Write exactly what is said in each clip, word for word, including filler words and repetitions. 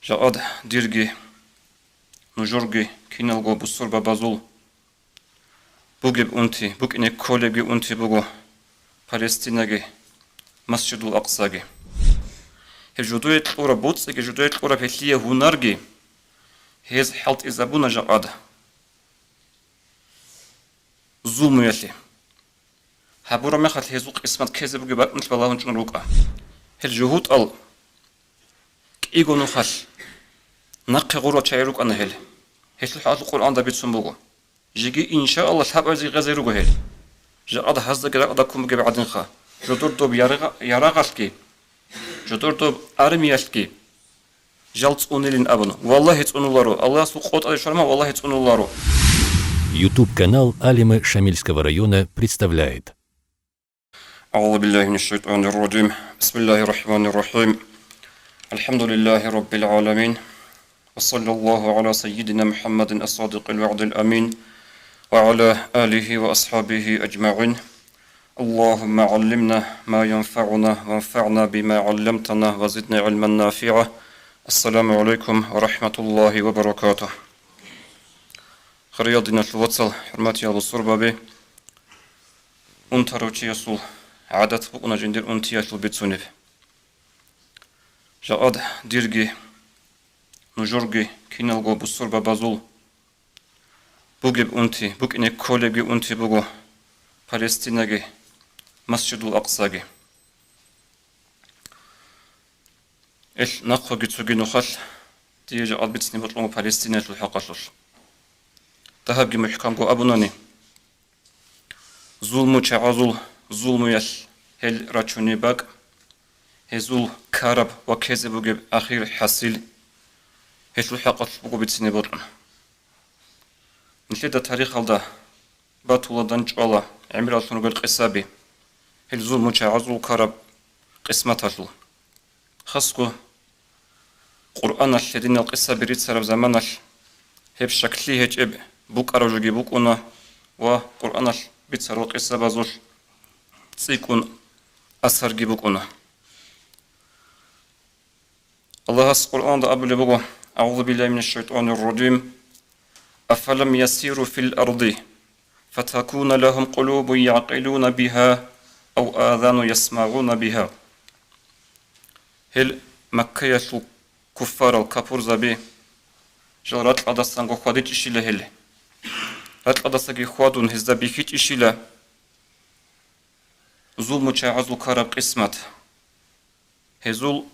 Жакъад дирги, нужурги, киналго бусурбабазул бугеб унти, букӀине кколебги унти буго Палестинаги, Масжидул Акъсаги. Гьеб жудуе кьураб боцӀиги, жудуе кьураб гьелъие гьунарги, гьез хӀалтӀизабуна жакъад зулмуялъе. Гьабураб мехалъ гьезул къисмат ккезе бугеб бакӀ нилъ балагьун чӀун рукӀа. Гьел жугьутӀал кӀиго нухалъ нахъе гъурал чагӀи рукӀана гьел. Гьелъул хӀакъалъулъ Къуръанда бицун буго. Жеги, иншааллагь, лъабазе гъезе руго гьел. Жакъад гьаздаги ракӀалда ккун бугеб гӀадинха. Жодор доб ярагъ-, ярагъалъги, жодор доб армиялъги жал цӀунилин абун. Валлагьи, цӀунуларо. Аллагьасул къотӀаде щварма, валлагьи, цӀунуларо. YouTube-канал Алимы Шамильского района представляет. أعوذ بالله من الشيطان الرجيم. بسم الله الرحمن الرحيم. الحمد لله رب العالمين. وصلى الله على سيدنا محمد الصادق الوعد الأمين وعلى آله وأصحابه أجمعين. اللهم علمنا ما ينفعنا وانفعنا بما علمتنا وزدنا علما نافعا. السلام عليكم ورحمة الله وبركاته. Хириял диналъул вацал, хӀурматиял бусурбаби, унтарав чиясул гӀадат букӀуна жиндир унтиялъул бицунеб. Жакъад дирги, нужурги, киналго бусурбабазул бугеб унти, букӀине кколебги унти буго Палестинаги, Масжидул Акъсаги. Ил нахъоги цоги нухалъ дие жакъад бицине бокьун буго Палестинаялъул хӀакъалъулъ. Дагьабги мухӀкамго абунани, зулму чагӀазул зулмуялъ гьел рачунеб бакӀ, гьезул ккараб ва ккезе бугеб ахир хӀасил, гьелъул хӀакъалъулъ буго бицине бокьун. Нилъеда тарихалда батула, дандчӀвала гӀемераллъун ругел къисаби, гьел зулму чагӀазул ккараб къисматалъул. Хасго Къуръаналъ гьединал къисаби рицараб заманалъ гьеб щаклъи гьечӀеб букӀараб жоги букӀуна ва Къуръаналъ бицарал къисабазулъ цӀикӀкӀун асарги букӀуна. Аллагьас Къуръанда абулеб буго: أعوذ بالله من الشيطان الرجيم. أفلم يسيروا في الأرض فتكون لهم قلوب يعقلون بها أو آذان يسمعون بها. Гьел Маккаялъул куффарал, капурзаби, жал ракьалдасанго хьвадичӀищила гьел? Ракьалдасаги хьвадун, гьезда бихьичӀищила зулму чагӀазул ккараб къисмат? Гьезул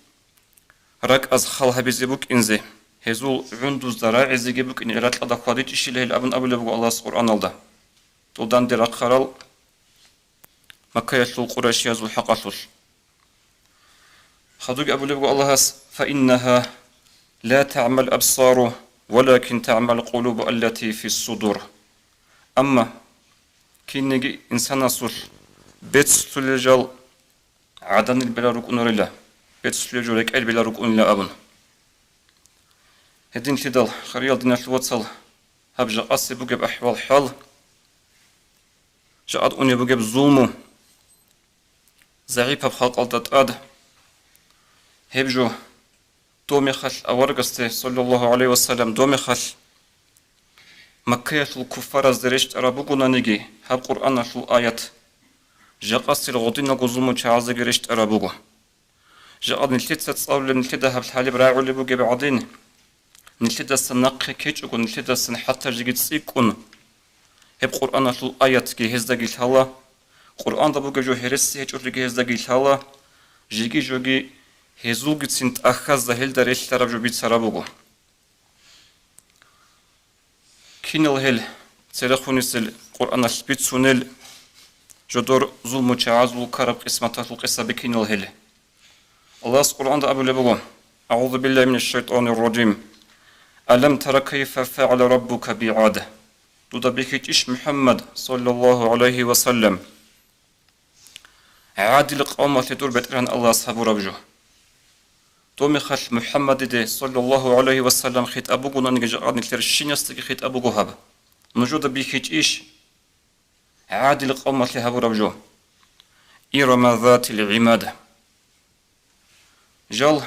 ракӀаз хал гьабизе букӀинзе, гьезул гӀундузда рагӀизеги букӀине ракьалда хьвадичӀищила гьел абун абулеб буго Аллагьас Къуръаналда, дол данде рахъарал Маккаялъул къурайшиязул хӀакъалъулъ. Хадубги абулеб буго Аллагьас: فإنها لا تعمى الأبصار ولكن تعمى القلوب التي في الصدور. Амма кинниги инсанасулъ бецлъулел жал гӀаданил бела рукӀунарила, бецлъулел жо рекӀел бела рукӀунила абун. Гьединлъидал, хириял диналъул вацал, гьаб жакъасе бугеб ахӀвал-хӀал, жакъад унеб бугеб зулму, загӀипаб халкъалда тӀад гьеб жо Дов мехалъ аварагасде, саллаллагьу гӀалайгьи ва саллам, дов мехалъ Маккаялъул куффаразде рещтӀараб бугонаниги гьаб Къуръаналъул аят, жакъасел гъодинабго зулмучагӀазеги рещтӀараб буго. Жакъа нилъеца цӀалулеб, нилъеда гьаб лъалеб рагӀулеб бугеб гӀадин, нилъедасан нахъе ккечӀого, нилъедасан хӀатта жеги цӀикӀкӀун гьеб Къуръаналъул аятги гьездаги лъала, Къуръанда бугеб жо гьереси гьечӀолъиги гьездаги лъала, жеги жоги гьезулгицин тӀахьазда гьелда релълъараб жо бицараб буго. Кинал гьел церехунисел Къуръаналъ бицунел жодор зулмучагӀазул ккараб къисматалъул къисаби кинал гьел? Аллагьас Къуръанда абулеб буго: أعوذ بالله من الشيطان الرجيم. ألم تر كيف فعل ربك بعاد. Дуда бихьичӀищ, МухӀаммад, саллаллагьу гӀалайгьи ва саллам, гӀадил къавмалъе дур БетӀергьан Аллагьас гьабураб жо? Дов мехалъ МухӀаммадиде, саллаллагьу гӀалайгьи ва саллам, хитӀаб бугонаниги, жакъа нилъер щинасдаги хитӀаб буго гьаб. Нужеда бихьичӀищ гӀадил къавмалъе гьабураб жо? إرم ذات العماد. Жал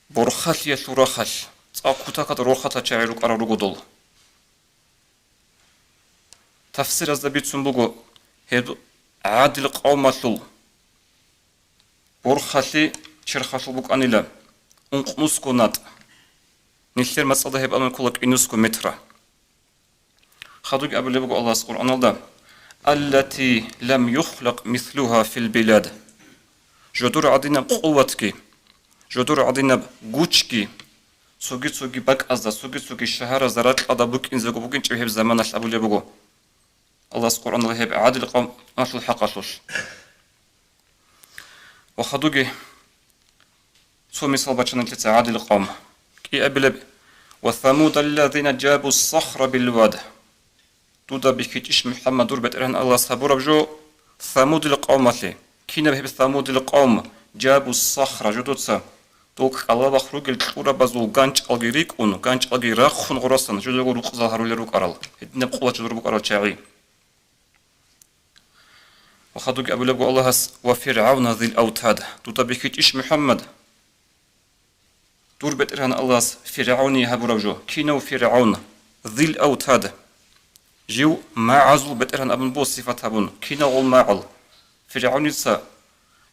Борхалъиялъул рахъалъ цӀакъ кутакалда рохатал чагӀи рукӀарал руго дол. Тафсиразда бицун буго, гьеб гӀадил къавмалъул борхалъи черхалъул букӀанила ункънусго натӀ, нилъер мацӀалда гьеб абун ккола кӀинусго метра. Хадубги абулеб буго Аллагьас Къуръаналда: «Аллати лам юхлакъ мислугьа фил билад». Жодор гӀадинаб къуватги, жодор гӀадинаб гучги цоги-цоги бакӀазда, цоги-цоги шагьаразда ракьалда букӀинзего букӀинчӀеб гьеб заманалъ абулеб буго Аллагьас Къуръаналда гьеб гӀадил къавмалъул хӀакъалъулъ. Ва хадубги цо мисал бачана нилъеца гӀадил къавм. КӀиабилеб: «Ва самудаллазина жабу сахра бил вад». Дуда бихьичӀищ, МухӀаммад, дур БетӀергьан Аллагьас гьабураб жо Самудил къавмалъе? Кинаб гьеб Самудил къавм? Жабу сахра, жодоца дол кӀалабахъ ругел кьурабазул ганчӀалги рикӀкӀун, ганчӀалги рахъун гъорасан жодого рукъзал гьарулел рукӀарал, гьединаб къуват жодор букӀарал чагӀи. Ва хадубги абулеб буго Аллагьас: «Ва ФиргӀавна зил автад». Дуда бихьичӀищ, МухӀаммад, дур БетӀергьан Аллагьас ФиргӀавни гьабураб жо? Кинав ФиргӀавн? Зил автад. Жив магӀазул бетӀергьан абун буго сифат гьабун. Кинав гъол магӀал? ФиргӀавница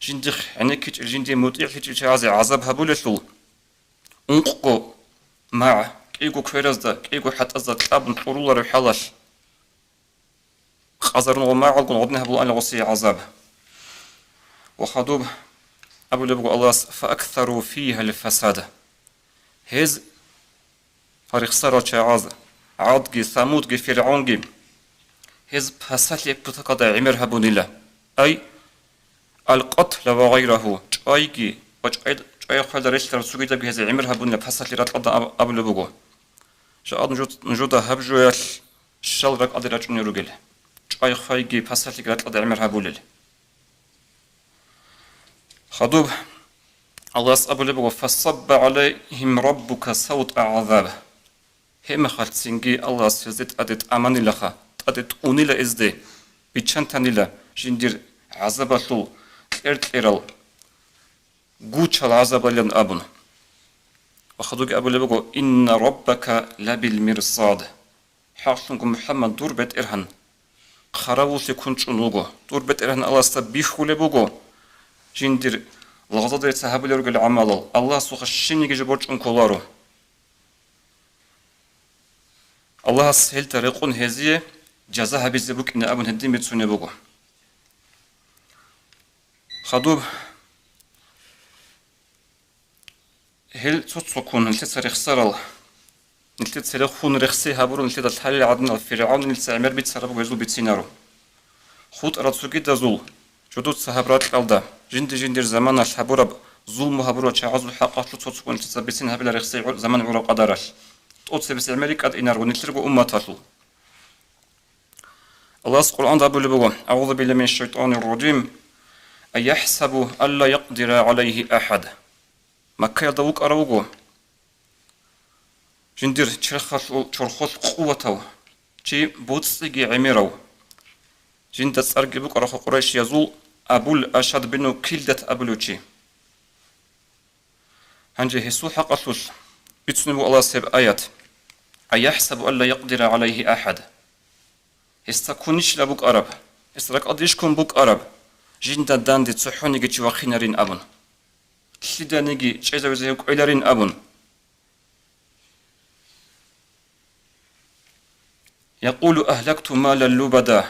жиндихъ гӀенеккичӀел, жиндие мутӀигӀлъичӀел чагӀазе гӀазаб гьабулелъул, ункъго магӀ, кӀиго кверазда, кӀиго хӀатӀазда кьабун кьуруларев хӀалалъ, къазарун гъо магӀалгун гъодин гьабулаанила гъосие гӀазаб. Ва хадуб абулеб буго Аллагьас: «Фааксару фигьал фасада». Гьез рехсарал чагӀаз, ГӀадги, Самудги, ФиргӀавнги, гьез пасалъи кутакалда гӀемер гьабунила. Ай, алкъатла ва гъайрагьу, чӀвайги ва чӀвай-, чӀвай-хъвайда релълъараб цогидабги гьез гӀемер гьабунила пасалъи ракьалда аб-, абулеб буго. Жакъа нуж-, нужеда гьаб жоялъ щал ракӀалде рачӀунел ругел, чӀвай-хъвайги пасалъиги ракьалда гӀемер гьабулел. Хадуб Аллагьас абулеб буго: «Фасабба гӀалайгьим раббука савта гӀазаб». Гьеб мехалъ цинги Аллагьас гьезде тӀаде тӀаманилаха, тӀаде тӀунила гьезде, биччан танила жиндир гӀазабалъул кьер-кьерал, гучал гӀазабалилан абун. Ва хадубги абулеб буго: «Инна раббака лабил мирсад». ХӀакълъунго, МухӀаммад, дур БетӀергьан хъаравуллъи ккун чӀун вуго. Дур БетӀергьан Аллагьасда бихьулеб буго жиндир лагъзадерица гьабулел ругел гӀамалал. Аллагьасухъа щибниги жо борчӀун кколаро. Аллагьас гьелда рекъон гьезие жаза гьабизе букӀина абун гьедин бицунеб буго. Хадуб Гьел цо-цоккун нилъеца рехсарал, нилъеца рехун рехсей гьабурал нилъеда лъалел гӀадинал ФиргӀавнил нилъеца гӀемер бицараб гьезул бицинаро. ХутӀарал цогидазул жодоца гьаб ракьалда, жинди-жиндир заманалъ гьабураб зулму гьабурал чагӀазул хӀакъалъулъ цо-цоккун нилъеца бицин гьабила рехсей гӀур-, заман гӀураб къадаралъ. ТӀоцебесеб гӀемер рикӀкӀад инарго нилъерго умматалъул. Аллагьас Къуръанда абулеб буго: «АгӀузу биллагьи минаш шайтанир ражим. АяхӀсабу алла якъдира гӀалайгьи ахӀад». Маккаялда вукӀарав вуго жиндир черхалъул чорхолъ къуватав чи, боцӀиги гӀемерав, жинда цӀарги букӀарав къурайшиязул Абул Ашад бину Килдат абулев чи. Гьанже гьесул хӀакъалъулъ бицунеб буго Аллагьас гьеб аят: «АяхӀсабу алла якъдира гӀалайгьи ахӀад». Гьесда ккунищила букӀараб, гьес ракӀалде иш ккун букӀараб, жинда данде цохӀониги чи вахъинарин абун, лъиданиги чӀезавизе гьев кӀвеларин абун. «Якъулу агьлакту малан лубада».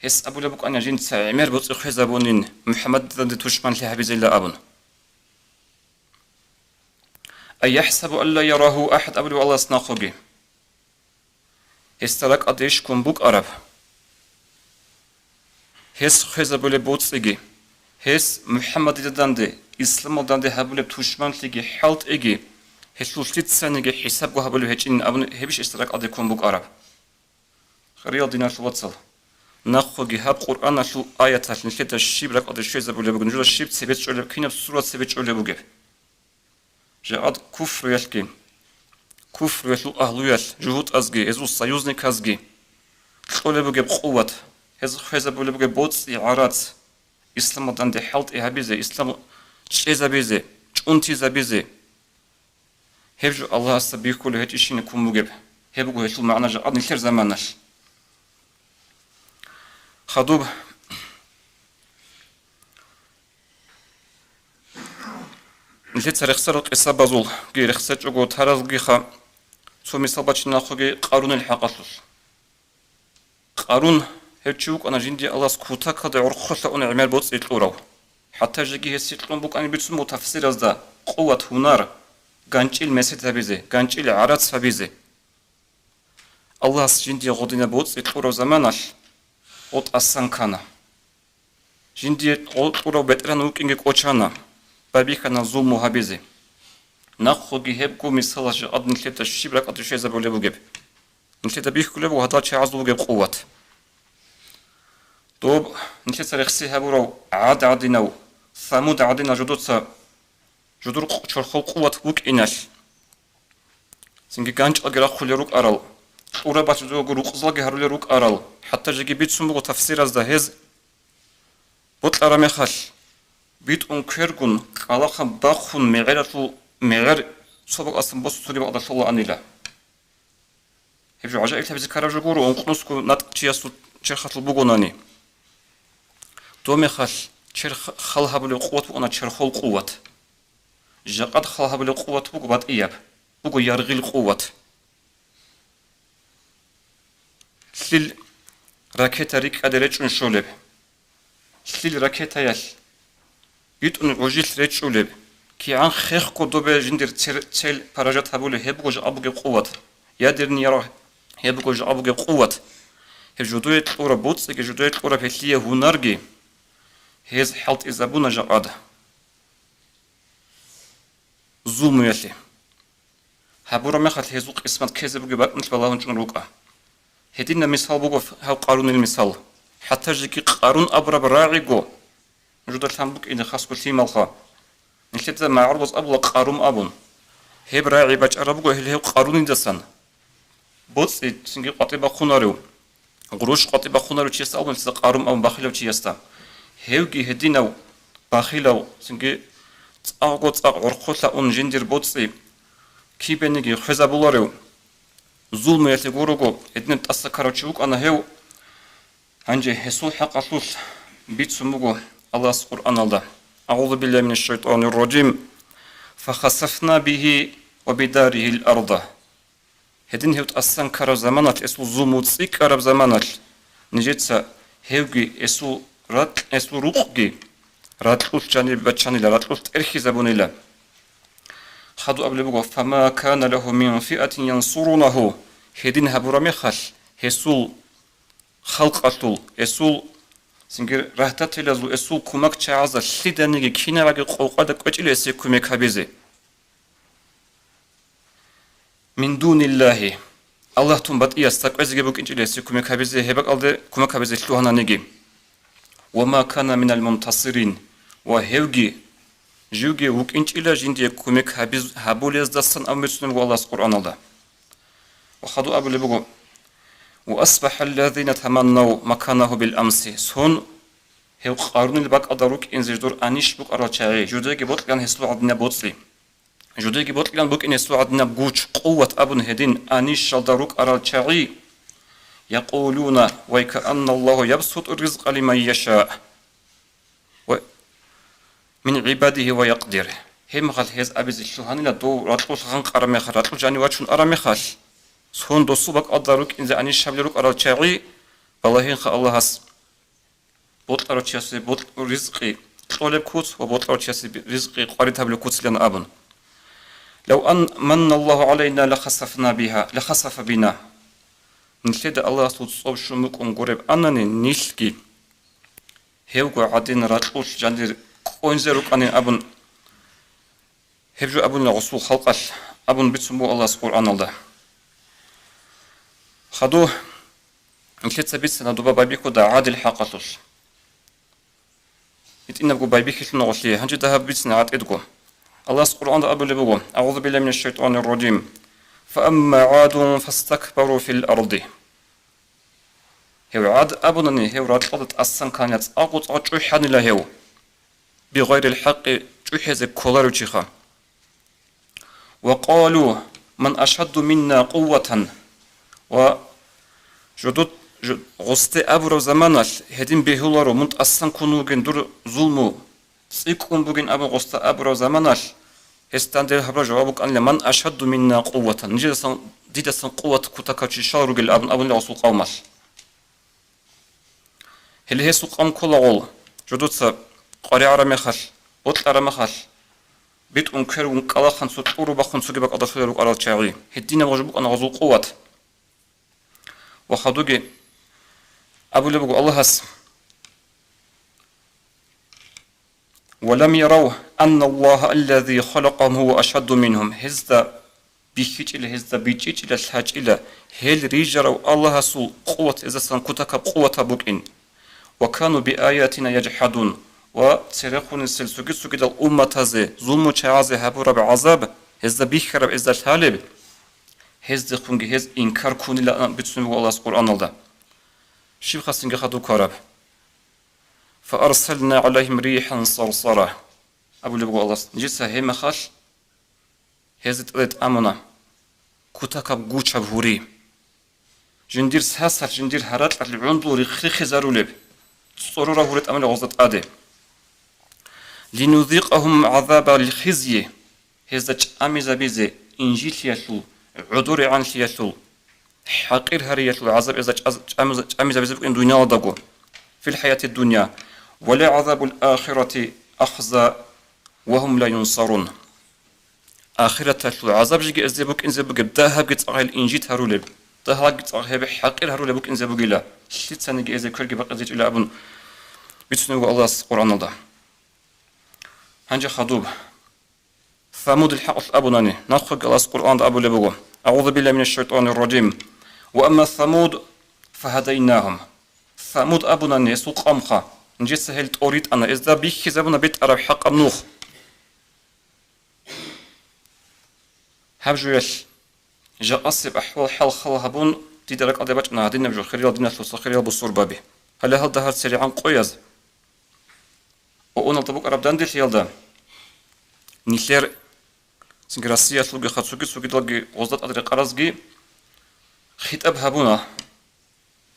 Гьес абулеб букӀана жинца гӀемер боцӀи хвезабунин, МухӀаммадида данде тушманлъи гьабизейилан абун. «АяхӀсабу алла ярагьу ахӀад», абулеб Аллагьас нахъоги. Гьесда ракӀалде иш ккун букӀараб, гьес хвезабулеб боцӀиги, гьес МухӀаммадида данде, исламалда данде гьабулеб тушманлъиги хӀалтӀиги, гьелъул лъицаниги хӀисабго гьабулеб гьечӀин абун гьебищ гьесда ракӀалде ккун букӀараб? Хириял диналъул вацал, нахъоги гьаб Къуръаналъул аяталъ нилъеда щиб ракӀалде щвезабулеб бугеб, нужеда щиб цебе чӀолеб, кинаб сура цебе чӀолеб бугеб? Жакъад куфруялъги, куфруялъул агьлуялъ, жугьутӀазги, гьезул союзниказги кьолеб бугеб къуват, гьез хвезабулеб бугеб боцӀи-гӀарац, исламалда данде хӀалтӀи гьабизе, ислам чӀезабизе, чӀунтизабизе, Гьеб жо Аллагьасда бихьулев гьечӀищине ккун бугеб. Гьеб буго гьелъул магӀна жакъа нилъер заманалъ. Хадуб, нилъеца рехсарал къисабазулги рехсечӀого таралгиха цо мисал бачинахъуги Къарунил хӀакъалъулъ. Къарун гьев чи вукӀана жиндие Аллагьас кутакалда гӀорхъолъа ун гӀемер боцӀи кьурав. ХӀатта жеги гьесие кьун букӀани бицун буго тафсиразда къуват, гьунар, ганчӀил месед гьабизе, ганчӀил гӀарац гьабизе. Аллагьас жиндие гъодинаб боцӀи кьурав заманалъ гъо тӀасан ккана. Жиндие гъо кьурав бетӀергьан вукӀинги кӀочана, байбихьана зулму гьабизе. Нахъоги гьебго мисалалъ жакъа нилъеда щиб ракӀалде щвезабулеб бугеб? Нилъеда бихьулеб буго гьадал чагӀазул бугеб къуват. Доб нилъеца рехси гьабурав ГӀад гӀадинав, Самуд гӀадинав жодоца жодор къ-, чорхол къуват букӀиналъ, цинги ганчӀалги рахъулел рукӀарал, кьураб бачӀунего рукъзалги гьарулел рукӀарал, хӀатта жеги бицун буго тафсиразда гьез бокьараб мехалъ, битӀун квергун, кӀкӀалахъан бахъун мегӀералъул мегӀер цо бакӀалдасан босун цоги бакӀалда лъолаанила. Гьеб жо гӀажаиблъабизе ккараб жо гуро, ункънусго натӀ чиясул черхалъул бугонани. Доб мехалъ черх хал гьабулеб къуват букӀана черхол къуват. Жакъад хал гьабулеб къуват буго батӀияб, буго яргъил къуват. Лъил ракета рикӀкӀаде речӀчӀун щолеб? Лъил ракетаялъ битӀун гӀужилъ речӀчӀулеб? КигӀан хехго добе жиндир цер-, цел поражать гьабулеб, гьеб буго жакъа бугеб къуват. Ядерный ярагъ, гьеб буго жакъа бугеб къуват. Гьеб жодое кьураб боцӀиги, жодое кьураб гьелъие гьунарги гьез хӀалтӀизабуна жакъада. Зулмуялъе. Гьабураб мехалъ гьезул къисмат ккезе бугеб бакӀнилъ балагьун чӀун рукӀа. Гьединаб мисал буго гьав Къарунил мисал. ХӀатта жеги Къарун абураб рагӀиго нужда лъан букӀине хасго лъималха. Нилъеда магӀарулаз абула Къарун абун. Гьеб рагӀи бачӀараб буго гьел гьев Къарунидасан. БоцӀи цинги къватӀиб бахъунарев, гъурущ къватӀиб бахъунарев чиясда абун, лъица Къарун абун бахилав чиясда. Гьевги гьединав бахилав, цинги цӀакъго цӀакъ гӀорхъолъа ун жиндир боцӀи кибениги хвезабуларев, зулмуялъе гурого, гьединаб тӀаса ккарав чи вукӀана гьев. Гьанже гьесул хӀакъалъулъ бицун буго Аллагьас Къуръаналда: «أعوذ بالله من الشيطان الرجيم. فخسفنا به وبداره الأرض». Гьедин гьев тӀасан ккараб заманалъ, гьесул зулму цӀикӀкӀараб заманалъ, нижеца гьевги гьесул ракь-, гьесул рукъги ракьулъ жанибе бачанила, ракьулъ тӀерхьизабунила. Хадуб абулеб буго: «فما كان له من فئة ينصرونه». Гьедин гьабураб мехалъ, гьесул халкъалъул, гьесул, цинги рагьтателазул, гьесул кумак чагӀазда лъиданиги кинабаги къокъада кӀвечӀила гьесие кумек гьабизе. «من دون الله», Аллагьтун батӀиясда кӀвезеги букӀинчӀила гьесие кумек гьабизе, гьеб бакӀалде кумек гьабизе лъугьананиги. «وما كان من المنتصرين», ва гьевги, живги вукӀинчӀила жиндие кумек гьабиз-, гьабулездасан абун бицунеб буго Аллагьас Къуръаналда. Ва хадуб абулеб буго: «وأصبح الذين تمنوا مكانه بالأمس». Сон гьев Къарунил бакӀалда рукӀинзе жидур анищ букӀарал чагӀи, жудеги бокьилан гьесул гӀадинаб боцӀи. Жудеги бокьилан букӀин гьесул гӀадинаб гуч, къуват абун гьедин анищалда рукӀарал чагӀи, «يقولون وكأن الله يبسط الرزق لمن يشاء من عباده ويقدر». Гьебмехалъ гьез абизе лъугьанила дов ракьулъ гъанкъараб мехалъ, ракьулъ жанив вачун араб мехалъ, сон досул бакӀалда рукӀинзе анищ гьабулел рукӀарал чагӀи, балагьинха Аллагьас. Бокьарав чиясе бокь-, ризкъи кьолеб куц ва бокьарав чиясе би-, ризкъи къварид гьабулеб куцилан абун. «لو أن من الله علينا لخسفنا بها، لخسف بنا». Нилъеда Аллагьасул цӀоб щун букӀун гуреб анани, нилъги гьевго гӀадин ракьулъ жанир кӀонзе рукӀанин абун, гьеб жо абунила гъусул халкъалъ абун бицун буго Аллагьас Къуръаналда. Хадуб, нилъеца бицана доба байбихьуда гӀадил хӀакъалъулъ. ГьитӀинабго байбихьилъун гъолъие, гьанже дагьаб бицина гӀатӀидго. Аллагьас Къуръанда абулеб буго: «أعوذ بالله من الشيطان الرجيم. فأما عاد فاستكبروا في الأرض». Гьев гӀад абунани, гьев ракьалда тӀасан кканила, цӀакъго-цӀакъ чӀухӀанила гьев. «بغير الحق», чӀухӀизе кколарев чиха. Ва къалу: «Ман ашадду минна къувватан». Ва жодут-, жо-, гъосде абураб заманалъ гьедин бегьуларо: «Мун тӀасан ккун вугин, дур зулму цӀикӀкӀун бугин», абун гъосда абураб заманалъ, гьесда дандер гьабураб жаваб букӀанила: «Ман ашадду минна къувватан». Нижедасан, дидасан къуват кутакав чи щал ругел абун абунила гъосул къавмалъ. Гьеле гьесул къавм ккола гъол, жодуца къваригӀараб мехалъ, бокьараб мехалъ, битӀун кверун кӀкӀалахъан цо кьуру бахъун цоги бакӀалда лъолел рукӀарал чагӀи. Гьединаб гъожо букӀана гъозул къуват. Ва хадуги абулеб буго Аллагьас: «Ва лам ярав анна Аллагьа аллази халакъагьум гьува ашадду мингьум». Гьезда бихьичӀила, гьезда бичӀчӀичӀила, лъачӀила гьел рижарав Аллагьасул къуват, гьездасан кутакаб къуватаб букӀин. «Ва кану биаятина яджхадун». Ва церехунисел цоги-цогидал умматазе, зулмучагӀазе гьабураб гӀазаб гьезда бихьараб, гьезда лъалеб, гьездехунги гьез инкар ккунилан бицунеб буго Аллагьас Къуръаналда. Щиб хасинги хадуб ккараб? «Фаарсална гӀалайгьим рихӀан сарсара», абулеб буго Аллагьас. Нижеца гьеб мехалъ гьезде тӀаде тӀамуна кутакаб гучаб гьури. Жиндир сасалъ, жиндир гьаракьалъ гӀундул рихъ-рихъизарулеб, цӀорораб гьури тӀамуна гъозда тӀаде. «Линузикъагьум гӀазабал хизйи», гьезда чӀамизабизе инжитлъиялъул, гӀодорегӀанлъиялъул, хӀакъир гьариялъул гӀазаб гьезда чӀаз-, чӀамиз-, чӀамизабизе букӀин дуниялалдаго, фил хӀаяти дунъя, «ва лягӀазабул ахирати ахза ва гьум ла юнсарун». Ахираталъул гӀазаб жеги гьезде букӀинзе бугеб, дагьабги цӀакъ гьел инжит гьарулеб, дагьабги цӀакъ гьеб хӀакъир гьарулеб букӀинзе бугила, лъицаниги гьезде кверги бакъизечӀила абун бицунеб буго Аллагьас Къуръаналда. Гьанже хадуб. Самудил хӀакъалъ абунани, нахъеги Аллагьас Къуръанда абулеб буго: «АгӀузу биллагьи минаш шайтӀанир ражим. Ва амма Самуд фагьадайнагьум». Самуд абунани гьесул къавмха, нижеца гьел тӀоритӀана, гьезда бихьизабуна битӀараб хӀакъаб нух. Гьаб жоялъ жакъасеб ахӀвал-хӀал хал гьабун, дида ракӀалде бачӀана гьадинаб жо, хириял диналъул цо хириял бусурбаби. Гьале гьалда гьар церегӀан къояз ООНалда букӀараб данделъиялда нилъер цинги Россиялъулги, цоги-цогидалги гъозда тӀад рекъаразги хитӀаб гьабуна.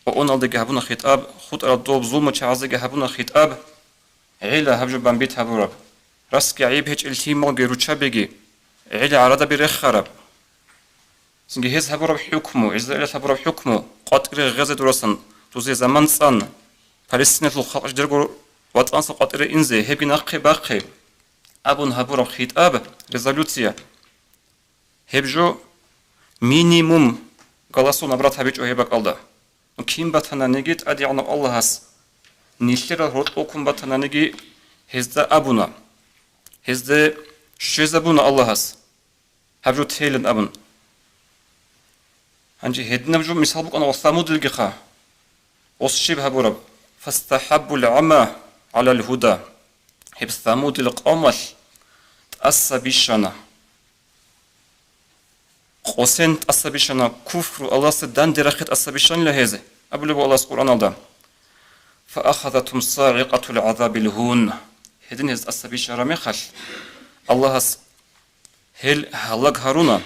ООНалдаги гьабуна хитӀаб, хутӀарал доб зулмучагӀазеги гьабуна хитӀаб, гӀела гьаб жо бомбит гьабураб, расги гӀайиб гьечӀел лъималги руччабиги, гӀела гӀарадаби рехараб. Цинги гьез гьабураб хӀукму, Израилалъ гьабураб хӀукму, къватӀире гъезе дурасан, дузе заман цӀан, Палестиналъул халкъ жидерго ватӀанасда къватӀире инзе, гьебги нахъе бахъе абун гьабураб хитӀаб, резолюция, гьеб жо минимум голосов набрать гьабичӀо гьеб бакӀалда. Ну, кин батананиги, ТӀадегӀанав Аллагьас нилъерал гьоркьов кин батананиги, гьезда абуна, гьезда щвезабуна Аллагьас гьаб жо тейилан абун. Гьанже гьединаб жо мисал букӀана ва Самудилгиха. Ос щиб гьабураб? «Фастахаббул гӀама гӀалал гьуда». Гьеб Самудил къавмалъ тӀаса бищана. Къосен тӀаса бищана, куфру, Аллагьасда данде рахъи тӀаса бищанила гьез, абулеб буго Аллагьас Къуръаналда: «Фаахазатгьум сагӀикъатул гӀазабил гьун». Гьедин гьез тӀаса бищараб мехалъ, Аллагьас гьел гьалаг гьаруна,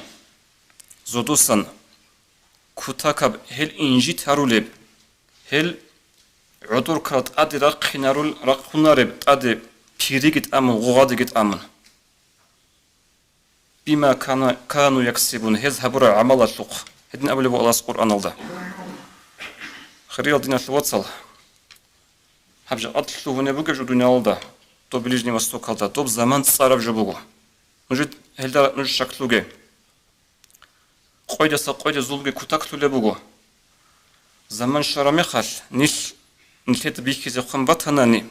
зодусан, кутакаб гьел инжит гьарулеб, гьел гӀодор ккарал тӀаде рахъинарул, рахъунареб тӀаде пириги тӀамун, гъугъадиги тӀамун. «Бима кана-, кану яксибун», гьез гьабураб гӀамалалъухъ. Гьедин абулеб буго Аллагьас Къуръаналда. Хириял диналъул вацал, гьаб жакъа лъугьунеб бугеб жо дуниялалда, доб Ближний Востокалда, доб заман цӀараб жо буго. Нуж гьелда нуж щаклъуге. Къойдаса къойде зулги кутаклъулеб буго. Заман щвараб мехалъ, нилъ, нилъеда бихьизе хъван батанани,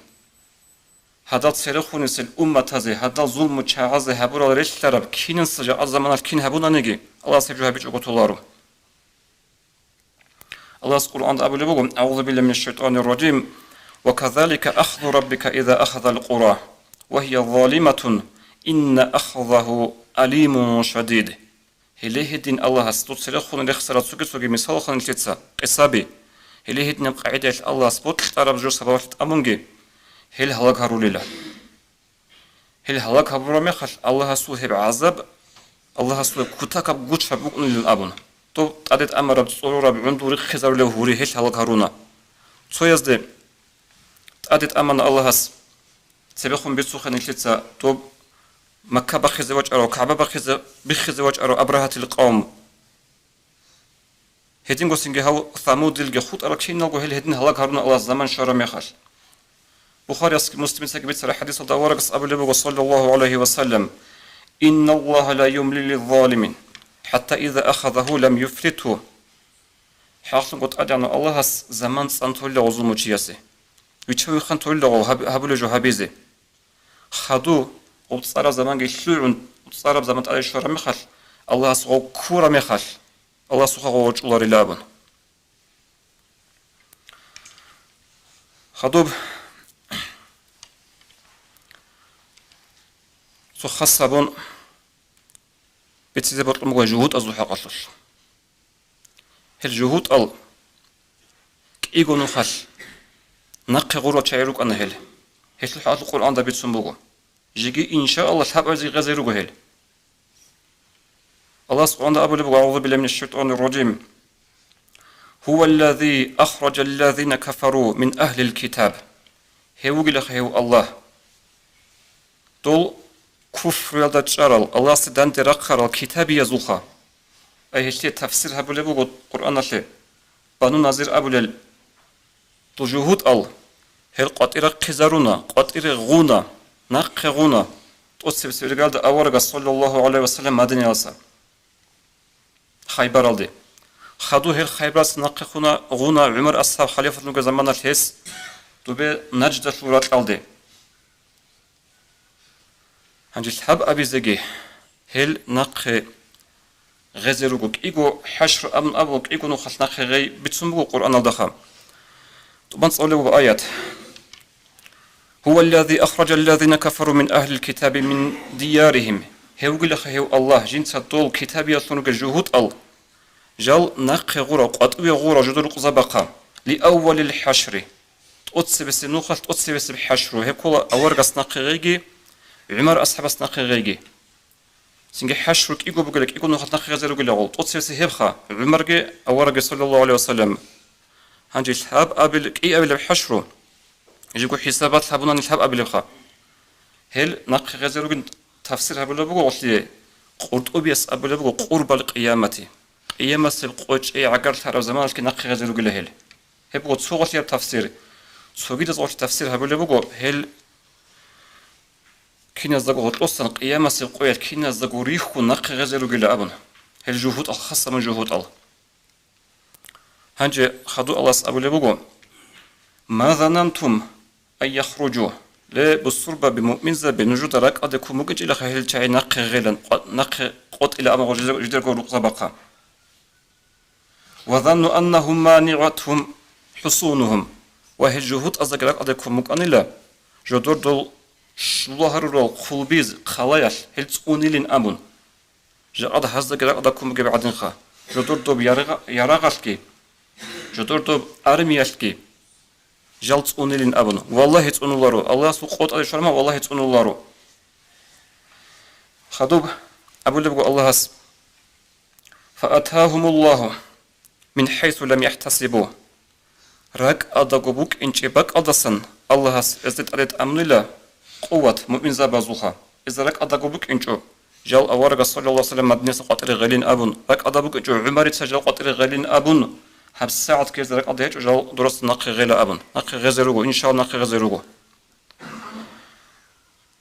гьадал церехунисел умматазе, гьадал зулму чагӀазе гьабурал релълъараб кинаса жакъа заманалъ кин гьабунаниги, Аллагьас гьеб жо гьабичӀого толаро. Аллагьас Къуръанда абулеб буго: «АгӀузу биллагьи минаш шайтӀанир ражим. Ва казалика ахзу раббика иза ахазал къура, ва гьия залиматун, инна ахзагьу алимун шадид». Гьеле гьедин Аллагьас дуца рехун рехсарал цоги-цоги мисалалъун нилъеца къисаби. Гьеле гьединаб къагӀидаялъ Аллагьас бокьараб жо сабаблъи тӀамунги, гьел гьалаг гьарулила. Гьел гьалаг гьабураб мехалъ, Аллагьасул гьеб гӀазаб Аллагьасул кутакаб гучаб букӀунилан абун, доб тӀаде тӀамараб, цӀорораб, гӀундул риххизарулев гьури гьелъ гьалаг гьаруна. Цоязде тӀаде тӀамана Аллагьас, цебехун бицухъе нилъеца доб Макка бахъизе вачӀарав, КагӀба бахъизе, биххизе вачӀарав Абрагьатил къавм. Гьединго цинги гьав Самудилги хутӀарал киналго гьел гьедин гьалаг гьаруна Аллагьас заман щвараб мехалъ. Бухариясги Муслимицаги бицараб хӀадисалда аварагас абулеб буго, саллаллагьу гӀалайгьи ва саллам: «Инналлагьа ла юмли лиззалими, хӀатта иза ахазагьу лам юфлитгьу». ХӀакълъунго ТӀадегӀанав Аллагьас заман цӀан толила гъозул мучиясе. Виччан-вихъан толила гъов гьаб-, гьабулеб жо гьабизе. Хаду, гъоб цӀараб заманги лъугӀун, цӀараб заман тӀаде щвараб мехалъ, Аллагьас гъов ккураб мехалъ, Аллагьасухъа гъов вачӀуларила абун. Хадуб цо хас гьабун бицизе бокьун буго жугьутӀазул хӀакъалъулъ. Гьел жугьутӀал кӀиго нухалъ нахъе гъурал чагӀи рукӀана гьел. Гьелъул хӀакъалъулъ Къуръанда бицун буго. Жеги, иншааллагь, лъабазе гъезе руго гьел. Аллагьас Къуръанда абулеб буго: «АгӀузу биллагьи минаш шайтӀанир ражим. Гьуваллази ахражаллазина кафару мин агьлил китаб». Гьев вугилаха гьев Аллагь, дол куфруялда чӀарал, Аллагьасде данде рахъарал китабиязулха. Ай гьелъие тафсир гьабулеб буго Къуръаналъе, Бану Назир абулел. Дол жугьутӀал гьел къватӀире рахъизаруна, къватӀире гъуна, нахъе гъуна, тӀоцебесеб иргалда аварагас, саллаллагьу гӀалайгьи ва саллам, Мадинаялдаса Хайбаралде. Хаду гьел Хайбаралдаса нахъе гъуна, гъуна ГӀумар асхӀаб халифат вугеб заманалъ гьес дубе Наждалъул ракьалде. Гьанже лъабабизеги гьел нахъе гъезе руго, кӀиго хӀашру абун абула, кӀиго нухалъ нахъе гъей бицун буго Къуръаналдаха. ТӀубан цӀалулеб буго аят: «Гьуваллази ахражаллазина кафару мин агьлил китаби мин дияригьим». Гьев вугилаха гьев Аллагь, жинца дол китабиялъун ругел жугьутӀал жал нахъе гъура, къватӀиве гъура жодор рукъзабахъа, лиаввалил хӀашри. ТӀоцебесеб нухалъ тӀоцебесеб хӀашру, гьеб ккола аварагас нахъе гъейги, ГӀумар асхӀабас нахъе гъейги. Цинги хӀашру кӀиго бугила, кӀиго нухалъ нахъе гъезе ругила гъол, тӀоцебесеб гьебха, ГӀумарги аварагги, саллаллагьу гӀалайгьи ва саллам. Гьанже лъабабил, кӀиабилеб хӀашру, жего хӀисабалъ гьабунани лъабабилебха. Гьел нахъе гъезе ругин тафсир гьабулеб буго гъолъие, КъуртӀубияс абулеб буго: «Къурбал къиямати». Къиямасеб къо чӀей гӀагарлъараб заманалъги нахъе гъезе ругила гьел. Гьеб буго цо гъолъияб тафсир. Цогидаз гъолъи тафсир гьабулеб буго, гьел киназдаго гъоркьосан къиямасеб къоялъ киназдаго рихьун нахъе гъезе ругила абун. Гьел жугьутӀал, хасамун жугьутӀал. Гьанже хаду Аллагьас абулеб буго: «Ма занантум ан яхружу». Ле, бусурбаби, муъминзаби, нужуда ракӀалде ккун букӀинчӀилаха гьел чагӀи нахъе гъелан, къва-, нахъе къотӀила абун жидер-, жидерго рукъзабахъа. «Ва занну аннагьум маниъатгьум хӀусунугьум». Ва гьел жугьутӀаздаги ракӀалде ккун букӀанила, жодор дол щула гьарурал хъулбиз, хъалаялъ, гьел цӀунилин абун. Жакъа гьаздаги ракӀалде ккун бугеб гӀадинха, жодор доб ярагъ-, ярагъалъги, жодор доб армиялъги жал цӀунилин абун. Валлагьи, цӀунуларо, Аллагьасул къотӀалде щварма, валлагьи, цӀунуларо. Хадуб абулеб буго Аллагьас: «Фаатагьумуллагьу мин хӀайсу лам яхӀтасибу». РакӀалдаго букӀинчӀеб бакӀалдасан Аллагьас гьезде тӀаде тӀамунила къуват муъминзабазулха. Гьезда ракӀалдаго букӀинчӀо, жал аварагас, саллаллагьу гӀалайгьи ва саллам, Мадинаса къватӀире гъелин абун, ракӀалда букӀинчӀо ГӀумарица жал къватӀире гъелин абун, гьабсагӀатги гьезда ракӀалда гьечӀо, жал дурасда нахъе гъела абун. Нахъе гъезе руго, иншаллагь, нахъе гъезе руго.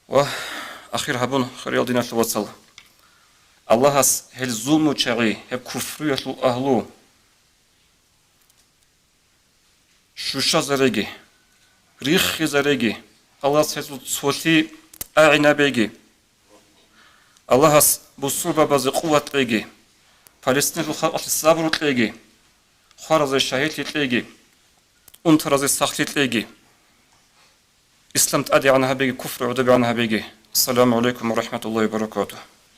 Ва ахир гьабун, хириял диналъул вацал, Аллагьас гьел зулмучагӀи, гьеб куфруялъул агьлу, щущазареги, риххизареги, Аллагьас гьезул цолъи тӀагӀинабеги, Аллагьас бусурбабазе къуват кьеги, Палестиналъул халкъалъе сабру кьеги, хваразе шагьидлъи кьеги, унтаразе сахлъи кьеги. Ислам тӀадегӀан гьабеги, куфр гӀодобегӀан гьабеги. Ассаламу гӀалайкум ва рахӀматуллагьи ва баракатугь.